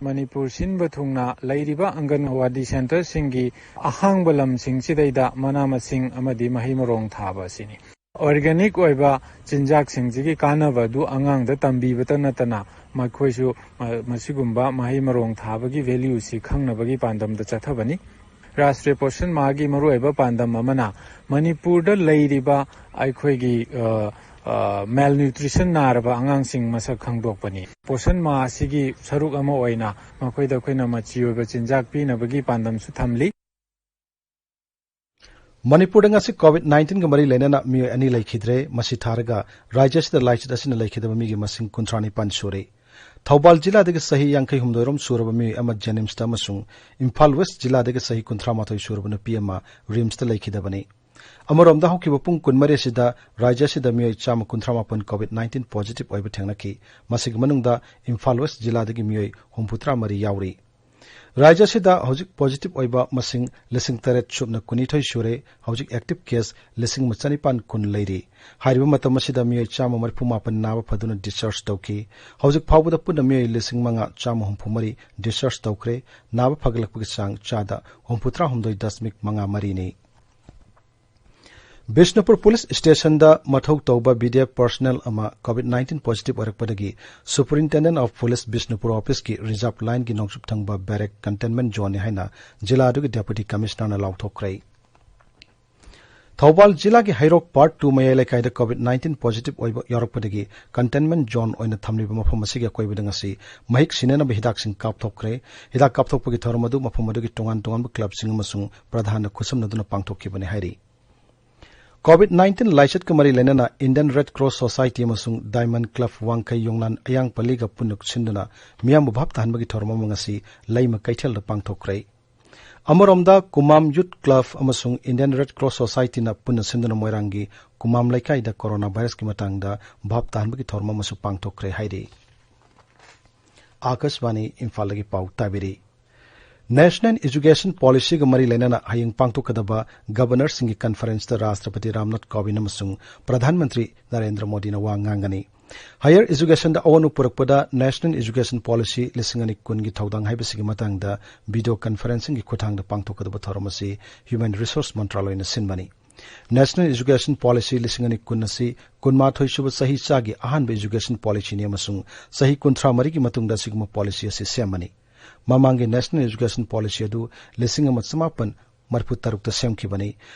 ꯃꯅꯤꯄꯨꯔ ꯁꯤꯟꯕ ꯊꯨꯡꯅ ꯂꯩꯔꯤꯕ ꯑꯪꯒꯟꯋꯥꯗꯤ ꯁꯦꯟꯇꯔꯁꯤꯡꯒꯤ ꯑꯍꯥꯡꯕ ꯂꯝꯁꯤꯡꯁꯤꯗꯩꯗ ꯃꯅꯥ ꯃꯁꯤꯡ ꯑꯃꯗꯤ ꯃꯍꯩ ꯃꯔꯣꯡ ꯊꯥꯕ ꯑꯁꯤꯅꯤ꯫ ꯑꯣꯔꯒꯥꯅꯤꯛ ꯑꯣꯏꯕ ꯆꯤꯟꯖꯥꯛꯁꯤꯡꯁꯤꯒꯤ ꯀꯥꯟꯅꯕ ꯑꯗꯨ ꯑꯉꯥꯡꯗ ꯇꯝꯕꯤꯕꯇ ꯅꯠꯇꯅ ꯃꯈꯣꯏꯁꯨ, ꯑ, ꯃꯁꯤꯒꯨꯝꯕ ꯃꯍꯩ ꯃꯔꯣꯡ ꯊꯥꯕꯒꯤ ꯚꯦꯂ꯭ꯌꯨꯁꯤ ꯈꯪꯅꯕꯒꯤ ꯄꯥꯟꯗꯝꯗ ꯆꯠꯊꯕꯅꯤ꯫ ꯔꯥꯁꯇ꯭ꯔꯤꯌ ꯄꯣꯁꯟ ꯃꯥꯍꯒꯤ ꯃꯔꯨꯑꯣꯏꯕ ꯄꯥꯟꯗꯝ ꯑꯃꯅ ꯃꯅꯤꯄꯨꯔꯗ ꯂꯩꯔꯤꯕ ꯑꯩꯈꯣꯏꯒꯤ, ꯑ, ꯑ, ꯃꯦꯜꯅ꯭ꯌꯨꯇ꯭ꯔꯤꯁꯟ ꯅꯥꯔꯕ ꯑꯉꯥꯡꯁꯤꯡ ꯃꯁꯛ ꯈꯪꯗꯣꯛꯄꯅꯤ꯫ ꯄꯣꯁꯟ ꯃꯥꯍ ꯑꯁꯤꯒꯤ ꯁꯔꯨꯛ ꯑꯃ ꯑꯣꯏꯅ ꯃꯈꯣꯏꯗ ꯑꯩꯈꯣꯏꯅ ꯃꯆꯤ ꯑꯣꯏꯕ ꯆꯤꯟꯖꯥꯛ ꯄꯤꯅꯕꯒꯤ ꯄꯥꯟꯗꯝꯁꯨ ꯊꯝꯂꯤ꯫ ꯃꯅꯤꯄꯨꯔꯗ ꯉꯁꯤ COVID nineteen ꯒ ꯃꯔꯤ ꯂꯩꯅꯅ ꯃꯤꯑꯣꯏ ꯑꯅꯤ ꯂꯩꯈꯤꯗ꯭ꯔꯦ꯫ ꯃꯁꯤ ꯊꯥꯔꯒ ꯔꯥꯖ꯭ꯌ ꯑꯁꯤꯗ ꯂꯥꯏꯆꯠ ꯑꯁꯤꯅ ꯂꯩꯈꯤꯗꯕ ꯃꯤꯒꯤ ꯃꯁꯤꯡ ꯀꯨꯟꯊ꯭ꯔꯥ ꯅꯤꯄꯥꯟ ꯁꯨꯔꯦ꯫ ꯊꯧꯕꯥꯜ ꯖꯤꯂꯥꯗꯒꯤ ꯆꯍꯤ ꯌꯥꯡꯈꯩ ꯍꯨꯝꯗꯣꯏ ꯔꯣꯝ ꯁꯨꯔꯕ ꯃꯤꯑꯣꯏ ꯑꯃ JNIMS ꯇ ꯑꯃꯁꯨꯡ ꯏꯝꯐꯥꯜ ꯋꯦꯁ꯭ꯠ ꯖꯤꯂꯥꯗꯒꯤ ꯆꯍꯤ ꯀꯨꯟꯊ꯭ꯔꯥ ꯃꯥꯊꯣꯏ ꯁꯨꯔꯕ ꯅꯨꯄꯤ ꯑꯃ RIMS ꯇ ꯂꯩꯈꯤꯗꯕꯅꯤ꯫ ꯑꯃꯔꯣꯝꯗ ꯍꯧꯈꯤꯕ ꯄꯨꯡ ꯀꯨꯟꯃꯔꯤ ꯑꯁꯤꯗ ꯔꯥꯖ꯭ꯌ ꯑꯁꯤꯗ ꯃꯤꯑꯣꯏ ꯆꯥꯝꯃ ꯀꯨꯟꯊ꯭ꯔꯥ ꯃꯥꯄꯟ COVID nineteen positive ꯑꯣꯏꯕ ꯊꯦꯡꯅꯈꯤ꯫ ꯃꯁꯤꯒꯤ ꯃꯅꯨꯡꯗ ꯏꯝꯐꯥꯜ ꯋꯦꯁ꯭ꯠ ꯖꯤꯂꯥꯗꯒꯤ ꯃꯤꯑꯣꯏ ꯍꯨꯝꯐꯨꯇꯔꯥ ꯃꯔꯤ ꯌꯥꯎꯔꯤ꯫ ꯔꯥꯖ꯭ꯌ ꯑꯁꯤꯗ ꯍꯧꯖꯤꯛ positive ꯑꯣꯏꯕ ꯃꯁꯤꯡ ꯂꯤꯁꯤꯡ ꯇꯔꯦꯠ ꯁꯨꯞꯅ ꯀꯨꯟꯅꯤꯊꯣꯏ ꯁꯨꯔꯦ꯫ ꯍꯧꯖꯤꯛ active case ꯂꯤꯁꯤꯡ ꯑꯃ ꯆꯅꯤꯄꯥꯟ ꯀꯨꯟ ꯂꯩꯔꯤ꯫ ꯍꯥꯏꯔꯤꯕ ꯃꯇꯝ ꯑꯁꯤꯗ ꯃꯤꯑꯣꯏ ꯆꯥꯝꯃ ꯃꯔꯤꯐꯨ ꯃꯥꯄꯟ ꯅꯥꯕ ꯐꯗꯨꯅ discharge ꯇꯧꯈꯤ꯫ ꯍꯧꯖꯤꯛ ꯐꯥꯎꯕꯗ ꯄꯨꯟꯅ ꯃꯤꯑꯣꯏ ꯂꯤꯁꯤꯡ ꯃꯉꯥ ꯆꯥꯝꯃ ꯍꯨꯝꯐꯨ ꯃꯔꯤ discharge ꯇꯧꯈ꯭ꯔꯦ꯫ ꯅꯥꯕ ꯐꯒꯠꯂꯛꯄꯒꯤ ꯆꯥꯡ ꯆꯥꯗ ꯍꯨꯝꯐꯨꯇꯔꯥ ꯍꯨꯝꯗꯣꯏ ꯗꯁꯃꯤꯛ ꯃꯉꯥ ꯃꯔꯤꯅꯤ꯫ ꯕꯤꯁꯅꯨꯄꯨꯔ ꯄꯨꯂꯤꯁ ꯁ꯭ꯇꯦꯁꯟꯗ ꯃꯊꯧ ꯇꯧꯕ BDF personnel ꯑꯃ COVID nineteen positive ꯑꯣꯏꯔꯛꯄꯗꯒꯤ Superintendent of Police Bishnupur office ꯀꯤ reserve line ꯒꯤ ꯅꯣꯡꯆꯨꯞ ꯊꯪꯕ barrack containment zone ꯅꯤ ꯍꯥꯏꯅ ꯖꯤꯂꯥꯗꯨꯒꯤ Deputy Commissioner ꯅ ꯂꯥꯎꯊꯣꯛꯈ꯭ꯔꯦ꯫ ꯊꯧꯕꯥꯜ ꯖꯤꯂꯥꯒꯤ ꯍꯩꯔꯣꯛ Part two ꯃꯌꯥꯏ ꯂꯩꯀꯥꯏꯗ COVID nineteen positive ꯑꯣꯏꯕ ꯌꯥꯎꯔꯛꯄꯗꯒꯤ containment zone ꯑꯣꯏꯅ ꯊꯝꯂꯤꯕ ꯃꯐꯝ ꯑꯁꯤꯒꯤ ꯑꯀꯣꯏꯕꯗ ꯉꯁꯤ ꯃꯍꯤꯛ ꯁꯤꯅꯅꯕ ꯍꯤꯗꯥꯛꯁꯤꯡ ꯀꯥꯞꯊꯣꯛꯈ꯭ꯔꯦ꯫ ꯍꯤꯗꯥꯛ ꯀꯥꯞꯊꯣꯛꯄꯒꯤ ꯊꯧꯔꯝ ꯑꯗꯨ ꯃꯐꯝ ꯑꯗꯨꯒꯤ ꯇꯣꯉꯥꯟ ꯇꯣꯉꯥꯟꯕ club ꯁꯤꯡ ꯑꯃꯁꯨꯡ ꯄ꯭ꯔꯙꯥꯟꯅ ꯈꯨꯠꯁꯝꯅꯗꯨꯅ ꯄꯥꯡꯊꯣꯛꯈꯤꯕꯅꯤ ꯍꯥꯏꯔꯤ꯫ COVID nineteen ꯂꯥꯏꯆꯠꯀ ꯃꯔꯤ ꯂꯩꯅꯅ Indian Red Cross Society ꯑꯃꯁꯨꯡ Diamond Club ꯋꯥꯡꯈꯩ ꯌꯣꯡꯅꯥꯟ ꯑꯌꯥꯡꯄꯜꯂꯤꯒ ꯄꯨꯟꯅ ꯁꯤꯟꯗꯨꯅ ꯃꯤꯌꯥꯝꯕꯨ ꯚꯥꯞ ꯇꯥꯍꯟꯕꯒꯤ ꯊꯧꯔꯝ ꯑꯃ ꯉꯁꯤ ꯂꯩꯃ ꯀꯩꯊꯦꯜꯗ ꯄꯥꯡꯊꯣꯛꯈ꯭ꯔꯦ꯫ ꯑꯃꯔꯣꯝꯗ ꯀꯨꯃꯥꯝ Youth Club ꯑꯃꯁꯨꯡ Indian Red Cross Society ꯅ ꯄꯨꯟꯅ ꯁꯤꯟꯗꯨꯅ ꯃꯣꯏꯔꯥꯡꯒꯤ ꯀꯨꯃꯥꯝ ꯂꯩꯀꯥꯏꯗ corona virus ꯀꯤ ꯃꯇꯥꯡꯗ ꯚꯥꯞ ꯇꯥꯍꯟꯕꯒꯤ ꯊꯧꯔꯝ ꯑꯃꯁꯨ ꯄꯥꯡꯊꯣꯛꯈ꯭ꯔꯦ ꯍꯥꯏꯔꯤ꯫ ꯑꯥꯀꯥꯁꯕꯥꯅꯤ ꯏꯝꯐꯥꯜꯗꯒꯤ ꯄꯥꯎ ꯇꯥꯕꯤꯔꯤ꯫ National Education Policy ꯒ ꯃꯔꯤ ꯂꯩꯅꯅ ꯍꯌꯦꯡ ꯄꯥꯡꯊꯣꯛꯀꯗꯕ Governor ꯁꯤꯡꯒꯤ conference ꯇ ꯔꯥꯁꯇ꯭ꯔꯄꯇꯤ ꯔꯥꯝꯅꯥꯊ ꯀꯣꯕꯤꯟꯗ ꯑꯃꯁꯨꯡ ꯄ꯭ꯔꯙꯥꯟ ꯃꯟꯇ꯭ꯔꯤ ꯅꯔꯦꯟꯗ꯭ꯔ ꯃꯣꯗꯤꯅ ꯋꯥ ꯉꯥꯡꯒꯅꯤ꯫ Higher education ꯗ ꯑꯑꯣꯟꯕ ꯄꯨꯔꯛꯄꯗ National Education Policy ꯂꯤꯁꯤꯡ ꯑꯅꯤ ꯀꯨꯟꯒꯤ ꯊꯧꯗꯥꯡ ꯍꯥꯏꯕꯁꯤꯒꯤ ꯃꯇꯥꯡꯗ video conferencing ꯒꯤ ꯈꯨꯠꯊꯥꯡꯗ ꯄꯥꯡꯊꯣꯛꯀꯗꯕ ꯊꯧꯔꯝ ꯑꯁꯤ Human Resource ꯃꯟꯇ꯭ꯔꯥꯂꯣꯏꯅ ꯁꯤꯟꯕꯅꯤ꯫ National Education Policy ꯂꯤꯁꯤꯡ ꯑꯅꯤ ꯀꯨꯟ ꯑꯁꯤ ꯀꯨꯟꯃꯥꯊꯣꯏ ꯁꯨꯕ ꯆꯍꯤ ꯆꯥꯒꯤ ꯑꯍꯥꯟꯕ education policy ꯅꯤ ꯑꯃꯁꯨꯡ ꯆꯍꯤ ꯀꯨꯟꯊ꯭ꯔꯥ ꯃꯔꯤꯒꯤ ꯃꯇꯨꯡꯗ ꯑꯁꯤꯒꯨꯝꯕ policy ꯑꯁꯤ ꯁꯦꯝꯕꯅꯤ꯫ ꯃꯃꯥꯡꯒꯤ National Education Policy ꯑꯗꯨ ꯂꯤꯁꯤꯡ ꯑꯃ ꯆꯃꯥꯄꯟ ꯃꯔꯤꯐꯨ ꯇꯔꯨꯛꯇ ꯁꯦꯝꯈꯤꯕꯅꯤ꯫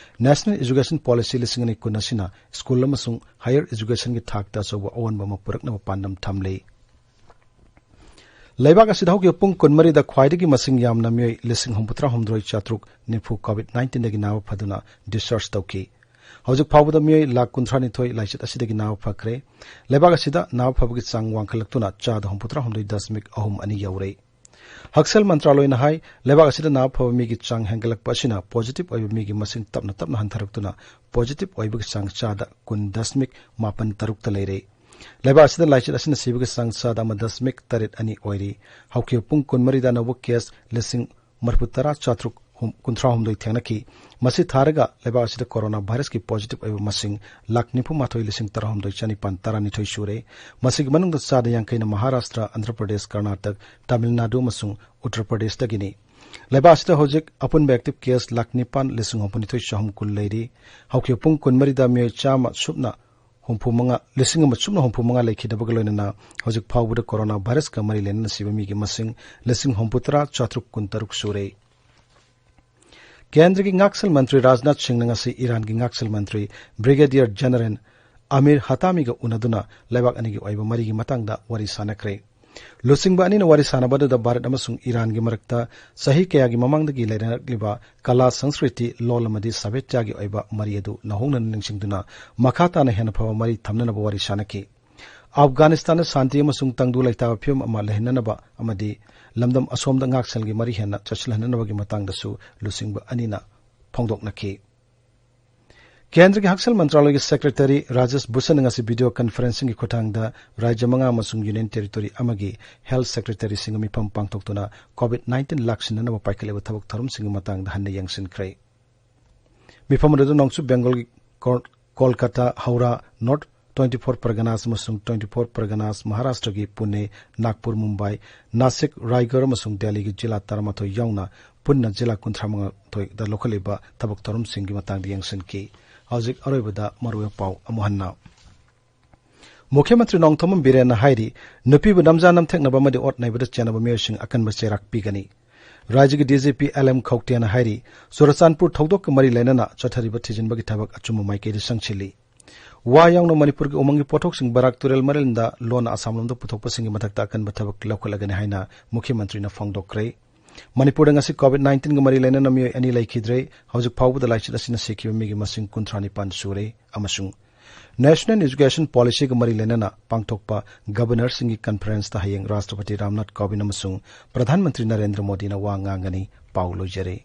National Education Policy ꯂꯤꯁꯤꯡ ꯑꯅꯤ ꯀꯨꯟ ꯑꯁꯤꯅ school ꯑꯃꯁꯨꯡ higher education ꯒꯤ ꯊꯥꯛꯇ ꯑꯆꯧꯕ ꯑꯑꯣꯟꯕ ꯑꯃ ꯄꯨꯔꯛꯅꯕ ꯄꯥꯟꯗꯝ ꯊꯝꯂꯤ꯫ ꯂꯩꯕꯥꯛ ꯑꯁꯤꯗ ꯍꯧꯈꯤꯕ ꯄꯨꯡ ꯀꯨꯟꯃꯔꯤꯗ ꯈ꯭ꯋꯥꯏꯗꯒꯤ ꯃꯁꯤꯡ ꯌꯥꯝꯅ ꯃꯤꯑꯣꯏ ꯂꯤꯁꯤꯡ ꯍꯨꯝꯐꯨꯇꯔꯥ ꯍꯨꯝꯗꯣꯏ ꯆꯥꯇ꯭ꯔꯨꯛ ꯅꯤꯐꯨ COVID nineteenꯗꯒꯤ ꯅꯥꯕ ꯐꯗꯨꯅ discharge ꯇꯧꯈꯤ꯫ ꯍꯧꯖꯤꯛ ꯐꯥꯎꯕꯗ ꯃꯤꯑꯣꯏ ꯂꯥꯈ ꯀꯨꯟꯊ꯭ꯔꯥ ꯅꯤꯊꯣꯏ ꯂꯥꯏꯆꯠ ꯑꯁꯤꯗꯒꯤ ꯅꯥꯕ ꯐꯈ꯭ꯔꯦ꯫ ꯂꯩꯕꯥꯛ ꯑꯁꯤꯗ ꯅꯥꯕ ꯐꯕꯒꯤ ꯆꯥꯡ ꯋꯥꯡꯈꯠꯂꯛꯇꯨꯅ ꯆꯥꯗ ꯍꯨꯝꯐꯨꯇꯔꯥ ꯍꯨꯝꯗꯣꯏ ꯗꯁꯃꯤꯛ ꯑꯍꯨꯝ ꯑꯅꯤ ꯌꯧꯔꯦ꯫ ꯍꯛꯁꯦꯜ ꯃꯟꯇ꯭ꯔꯥꯂꯣꯏꯅ ꯍꯥꯏ, ꯂꯩꯕꯥꯛ ꯑꯁꯤꯗ ꯅꯥꯕ ꯐꯕ ꯃꯤꯒꯤ ꯆꯥꯡ ꯍꯦꯟꯒꯠꯂꯛꯄ ꯑꯁꯤꯅ positive ꯑꯣꯏꯕ ꯃꯤꯒꯤ ꯃꯁꯤꯡ ꯇꯞꯅ ꯇꯞꯅ ꯍꯟꯊꯔꯛꯇꯨꯅ positive ꯑꯣꯏꯕꯒꯤ ꯆꯥꯡ ꯆꯥꯗ ꯀꯨꯟ ꯗꯁꯃꯤꯛ ꯃꯥꯄꯟ ꯇꯔꯨꯛꯇ ꯂꯩꯔꯦ꯫ ꯂꯩꯕꯥꯛ ꯑꯁꯤꯗ ꯂꯥꯏꯆꯠ ꯑꯁꯤꯅ ꯁꯤꯕꯒꯤ ꯆꯥꯡ ꯆꯥꯗ ꯑꯃ ꯗꯁꯃꯤꯛ ꯇꯔꯦꯠ ꯑꯅꯤ ꯑꯣꯏꯔꯤ꯫ ꯍꯧꯈꯤꯕ ꯄꯨꯡ ꯀꯨꯟꯃꯔꯤꯗ ꯑꯅꯧꯕ case ꯂꯤꯁꯤꯡ ꯃꯔꯤꯐꯨ ꯇꯔꯥ ꯆꯥꯇ꯭ꯔꯨꯛ ꯀꯨꯟꯊ꯭ꯔꯥ ꯍꯨꯝꯗꯣꯏ ꯊꯦꯡꯅꯈꯤ꯫ ꯃꯁꯤ ꯊꯥꯔꯒ ꯂꯩꯕꯥꯛ ꯑꯁꯤꯗ corona virusꯀꯤ positive ꯑꯣꯏꯕ ꯃꯁꯤꯡ ꯂꯥꯈ ꯅꯤꯐꯨ ꯃꯥꯊꯣꯏ ꯂꯤꯁꯤꯡ ꯇꯔꯥ ꯍꯨꯝꯗꯣꯏ ꯆꯅꯤꯄꯥꯟ ꯇꯔꯥ ꯅꯤꯊꯣꯏ ꯁꯨꯔꯦ꯫ ꯃꯁꯤꯒꯤ ꯃꯅꯨꯡꯗ ꯆꯥꯗ ꯌꯥꯡꯈꯩꯅ ꯃꯍꯥꯔꯥꯁꯇ꯭ꯔ, ꯑꯟꯙ꯭ꯔ ꯄ꯭ꯔꯗꯦꯁ, ꯀꯔꯅꯥꯇꯛ, ꯇꯥꯃꯤꯜ ꯅꯥꯗꯨ ꯑꯃꯁꯨꯡ ꯎꯠꯇꯔ ꯄ꯭ꯔꯗꯦꯁꯇꯒꯤꯅꯤ꯫ ꯂꯩꯕꯥꯛ ꯑꯁꯤꯗ ꯍꯧꯖꯤꯛ ꯑꯄꯨꯟꯕ active case ꯂꯥꯈ ꯅꯤꯄꯥꯟ ꯂꯤꯁꯤꯡ ꯍꯨꯝꯐꯨꯅꯤꯊꯣꯏ ꯆꯍꯨꯝ ꯀꯨꯟ ꯂꯩꯔꯤ꯫ ꯍꯧꯈꯤꯕ ꯄꯨꯡ ꯀꯨꯟꯃꯔꯤꯗ ꯃꯤꯑꯣꯏ ꯆꯥꯝꯃ ꯁꯨꯞꯅ ꯍꯨꯝꯐꯨ ꯃꯉꯥ, ꯂꯤꯁꯤꯡ ꯑꯃ ꯁꯨꯞꯅ ꯍꯨꯝꯐꯨ ꯃꯉꯥ ꯂꯩꯈꯤꯗꯕꯒ ꯂꯣꯏꯅꯅ ꯍꯧꯖꯤꯛ ꯐꯥꯎꯕꯗ corona virusꯀ ꯃꯔꯤ ꯂꯩꯅꯅ ꯁꯤꯕ ꯃꯤꯒꯤ ꯃꯁꯤꯡ ꯂꯤꯁꯤꯡ ꯍꯨꯝꯐꯨꯇꯔꯥ ꯆꯥꯇ꯭ꯔꯨꯛ ꯀꯨꯟꯇꯔꯨꯛ ꯁꯨꯔꯦ꯫ ꯀꯦꯟꯗ꯭ꯔꯒꯤ ꯉꯥꯛꯁꯦꯜ ꯃꯟꯇ꯭ꯔꯤ ꯔꯥꯖꯅꯥꯊ ꯁꯤꯡꯅ ꯉꯁꯤ ꯏꯔꯥꯟꯒꯤ ꯉꯥꯛꯁꯦꯜ ꯃꯟꯇ꯭ꯔꯤ Brigadier General ꯑꯃꯤꯔ ꯍꯇꯥꯃꯤꯒ ꯎꯅꯗꯨꯅ ꯂꯩꯕꯥꯛ ꯑꯅꯤꯒꯤ ꯑꯣꯏꯕ ꯃꯔꯤꯒꯤ ꯃꯇꯥꯡꯗ ꯋꯥꯔꯤ ꯁꯥꯅꯈ꯭ꯔꯦ꯫ ꯂꯨꯆꯤꯡꯕ ꯑꯅꯤꯅ ꯋꯥꯔꯤ ꯁꯥꯅꯕ ꯑꯗꯨꯗ ꯚꯥꯔꯠ ꯑꯃꯁꯨꯡ ꯏꯔꯥꯟꯒꯤ ꯃꯔꯛꯇ ꯆꯍꯤ ꯀꯌꯥꯒꯤ ꯃꯃꯥꯡꯗꯒꯤ ꯂꯩꯅꯔꯛꯂꯤꯕ ꯀꯂꯥ, ꯁꯪꯁꯀ꯭ꯔꯤꯇꯤ, ꯂꯣꯜ ꯑꯃꯗꯤ ꯁꯥꯍꯤꯇ꯭ꯌꯒꯤ ꯑꯣꯏꯕ ꯃꯔꯤ ꯑꯗꯨ ꯅꯧꯍꯧꯅꯅ ꯅꯤꯡꯁꯤꯡꯗꯨꯅ ꯃꯈꯥ ꯇꯥꯅ ꯍꯦꯟꯅ ꯐꯕ ꯃꯔꯤ ꯊꯝꯅꯅꯕ ꯋꯥꯔꯤ ꯁꯥꯅꯈꯤ꯫ ꯑꯐꯒꯥꯅꯤꯁꯇꯥꯟꯗ ꯁꯥꯟꯇꯤ ꯑꯃꯁꯨꯡ ꯇꯪꯗꯨ ꯂꯩꯇꯥꯕ ꯐꯤꯕꯝ ꯑꯃ ꯂꯩꯍꯟꯅꯅꯕ ꯑꯃꯗꯤ ꯂꯝꯗꯝ ꯑꯁꯣꯝꯗ ꯉꯥꯛꯁꯦꯜꯒꯤ ꯃꯔꯤ ꯍꯦꯟꯅ ꯆꯠꯁꯤꯜꯍꯟꯅꯅꯕꯒꯤ ꯃꯇꯥꯡꯗꯁꯨ ꯂꯨꯆꯤꯡꯕ ꯑꯅꯤꯅ ꯐꯣꯡꯗꯣꯛꯅꯈꯤ꯫ ꯀꯦꯟꯗ꯭ꯔꯒꯤ ꯍꯛꯁꯦꯜ ꯃꯟꯇ꯭ꯔꯥꯂꯣꯏꯒꯤ Secretary ꯔꯥꯖꯦꯁ ꯚꯨꯁꯟꯅ ꯉꯁꯤ video conferencingꯒꯤ ꯈꯨꯠꯊꯥꯡꯗ ꯔꯥꯖ꯭ꯌ ꯃꯉꯥ ꯑꯃꯁꯨꯡ Union Territory ꯑꯃꯒꯤ health secretaryꯁꯤꯡꯒ ꯃꯤꯐꯝ ꯄꯥꯡꯊꯣꯛꯇꯨꯅ COVID nineteen ꯂꯥꯛꯁꯤꯟꯅꯅꯕ ꯄꯥꯏꯈꯠꯂꯤꯕ ꯊꯕꯛ ꯊꯧꯔꯝꯁꯤꯡꯒꯤ ꯃꯇꯥꯡꯗ ꯍꯟꯅ ꯌꯦꯡꯁꯤꯟꯈ꯭ꯔꯦ꯫ ꯃꯤꯐꯝ ꯑꯗꯨꯗ ꯅꯣꯡꯆꯨꯞ ꯕꯦꯡꯒꯣꯜꯒꯤ ꯀꯣ-, ꯀꯣꯜꯀꯇꯥ, ꯍꯧꯔꯥ, North twenty four Parganas ꯑꯃꯁꯨꯡ twenty four Parganas ꯃꯍꯥꯔꯥꯁꯇ꯭ꯔꯒꯤ ꯄꯨꯅꯦ, ꯅꯥꯒꯄꯨꯔ, ꯃꯨꯝꯕꯥꯏ, ꯅꯥꯁꯤꯛ, ꯔꯥꯏꯒꯔ ꯑꯃꯁꯨꯡ ꯗꯦꯜꯂꯤꯒꯤ ꯖꯤꯂꯥ ꯇꯔꯥꯃꯥꯊꯣꯏ ꯌꯥꯎꯅ ꯄꯨꯟꯅ ꯖꯤꯂꯥ ꯀꯨꯟꯊ꯭ꯔꯥ ꯃꯉꯥꯊꯣꯏꯗ ꯂꯧꯈꯠꯂꯤꯕ ꯊꯕꯛ ꯊꯧꯔꯝꯁꯤꯡꯒꯤ ꯃꯇꯥꯡꯗ ꯌꯦꯡꯁꯤꯟꯈꯤ꯫ ꯍꯧꯖꯤꯛ ꯑꯔꯣꯏꯕꯗ ꯃꯔꯨꯑꯣꯏꯕ ꯄꯥꯎ ꯑꯃꯨꯛ ꯍꯟꯅ꯫ ꯃꯨꯈ꯭ꯌ ꯃꯟꯇ꯭ꯔꯤ ꯅꯣꯡꯊꯣꯝꯕꯝ ꯕꯤꯔꯦꯟꯅ ꯍꯥꯏꯔꯤ, ꯅꯨꯄꯤꯕꯨ ꯅꯝꯖꯥ ꯅꯝꯊꯦꯛꯅꯕ ꯑꯃꯗꯤ ꯑꯣꯠ ꯅꯩꯕꯗ ꯆꯦꯟꯅꯕ ꯃꯤꯑꯣꯏꯁꯤꯡ ꯑꯀꯟꯕ ꯆꯩꯔꯥꯛ ꯄꯤꯒꯅꯤ꯫ ꯔꯥꯖ꯭ꯌꯒꯤ DGP L M ꯈꯧꯇꯦꯅ ꯍꯥꯏꯔꯤ, ꯆꯨꯔꯆꯥꯟꯄꯨꯔ ꯊꯧꯗꯣꯛꯀ ꯃꯔꯤ ꯂꯩꯅꯅ ꯆꯠꯊꯔꯤꯕ ꯊꯤꯖꯤꯟꯕꯒꯤ ꯊꯕꯛ ꯑꯆꯨꯝꯕ ꯃꯥꯏꯀꯩꯗ ꯆꯪꯁꯤꯜꯂꯤ꯫ ꯋꯥ ꯌꯥꯎꯅ ꯃꯅꯤꯄꯨꯔꯒꯤ ꯎꯃꯪꯒꯤ ꯄꯣꯠꯊꯣꯛꯁꯤꯡ ꯕꯔꯥꯛ ꯇꯨꯔꯦꯜ ꯃꯔꯤꯜꯗ ꯂꯣꯟꯅ ꯑꯁꯥꯝ ꯂꯣꯝꯗ ꯄꯨꯊꯣꯛꯄꯁꯤꯡꯒꯤ ꯃꯊꯛꯇ ꯑꯀꯟꯕ ꯊꯕꯛ ꯂꯧꯈꯠꯂꯒꯅꯤ ꯍꯥꯏꯅ ꯃꯨꯈ꯭ꯌ ꯃꯟꯇ꯭ꯔꯤꯅ ꯐꯣꯡꯗꯣꯛꯈ꯭ꯔꯦ꯫ ꯃꯅꯤꯄꯨꯔꯗ ꯉꯁꯤ COVID nineteen ꯒ ꯃꯔꯤ ꯂꯩꯅꯅ ꯃꯤꯑꯣꯏ ꯑꯅꯤ ꯂꯩꯈꯤꯗ꯭ꯔꯦ꯫ ꯍꯧꯖꯤꯛ ꯐꯥꯎꯕꯗ ꯂꯥꯏꯆꯠ ꯑꯁꯤꯅ ꯁꯤꯈꯤꯕ ꯃꯤꯒꯤ ꯃꯁꯤꯡ ꯀꯨꯟꯊ꯭ꯔꯥ ꯅꯤꯄꯥꯟ ꯁꯨꯔꯦ꯫ ꯑꯃꯁꯨꯡ National Education Policy ꯒ ꯃꯔꯤ ꯂꯩꯅꯅ ꯄꯥꯡꯊꯣꯛꯄ Governors ꯁꯤꯡꯒꯤ Conference ꯇ ꯍꯌꯦꯡ ꯔꯥꯁꯇ꯭ꯔꯄꯇꯤ ꯔꯥꯝꯅꯥꯊ ꯀꯣꯕꯤꯟꯗ ꯑꯃꯁꯨꯡ ꯄ꯭ꯔꯙꯥꯟ ꯃꯟꯇ꯭ꯔꯤ ꯅꯔꯦꯟꯗ꯭ꯔ ꯃꯣꯗꯤꯅ ꯋꯥ ꯉꯥꯡꯒꯅꯤ꯫ ꯄꯥꯎ ꯂꯣꯏꯖꯔꯦ꯫